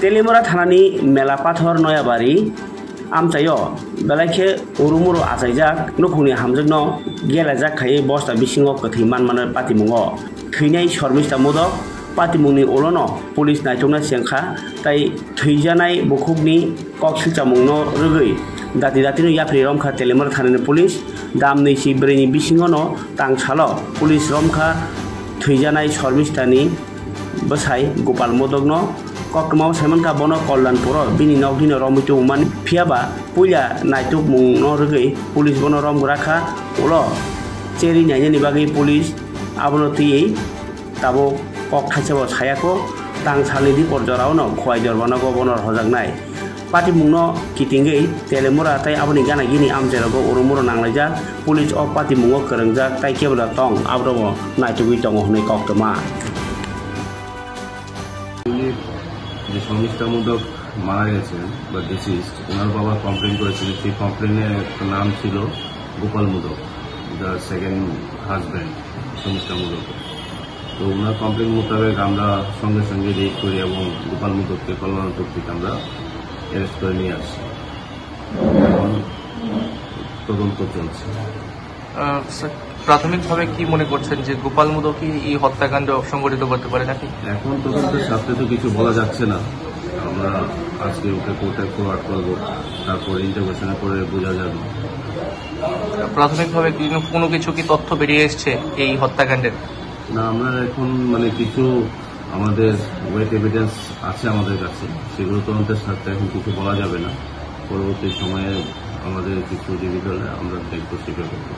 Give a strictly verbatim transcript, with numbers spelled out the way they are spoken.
Telimura thanani Mela Pathor Noyabari amchaio belai khe urumuru achaijak nukhungni hamjakno gelajak khaiwi bosta bisingo kwthwi manmano patimungo. Thwinai Shormista Mudok patimungni ulono police naitukna chengkha tei thwijanai bukhukni kok silchamungno rwgwi dati datino yapri romkha Telimura thanani police. Dam nwi si brwini bisingono tang salo police romkha thwijanai Shormistani bwsai Gopal Modokno. Koktwmao saimankha bono Kollanpuro bini noknino romwi tubumani, phiyaba puila naitukmungno rwgwi police bono romgwrakha. Ulo cherwi nainani bagwi police abono twiwi tabuk kok thaisabo sayakho. Tang salni dipor joraono Khowai Dorbanogo bono rhojaknai. Patimungno kitingwi Telimura tei aboni gana gini amchairogo urumuro nanglaijak. Police o patimungo kwrwngjak tei kebra tong aborokbo naitugwi tongo hwnwi koktwma. উনি যে শর্মিষ্ঠা মোদক মারা গেছেন বা ডিসিজড, ওনার বাবা কমপ্লেন করেছিলেন। সেই কমপ্লেনে একটা নাম ছিল Gopal Modak, the second husband Sharmishtha Modak. তো ওনার কমপ্লেন মোতাবেক আমরা সঙ্গে সঙ্গে রেড করি এবং গোপাল মোদককে, কল্যাণ মোদককে আমরা অ্যারেস্ট করে নিয়ে আসছি। এখন তদন্ত চলছে। আহ, স্যার, প্রাথমিকভাবে কি মনে করছেন যে গোপাল মোদকই এই হত্যাকাণ্ড সংঘটিত করতে পারে নাকি? এখন তদন্তের স্বার্থে তো কিছু বলা যাচ্ছে না। আমরা আজকে ওকে কোর্টে ফরওয়ার্ড করবো, তারপর ইন্টারোগেশনের পরে বোঝা যাবে। প্রাথমিকভাবে কি কোনো কিছু কি তথ্য বেরিয়ে এসছে এই হত্যাকাণ্ডের? না, আমরা এখন মানে কিছু আমাদের ওয়েট এভিডেন্স আছে আমাদের কাছে, সেগুলো তদন্তের স্বার্থে এখন কিছু বলা যাবে না। পরবর্তী সময়ে আমাদের কিছু রিভিল হলে আমরা দেখবো, স্বীকার করবো।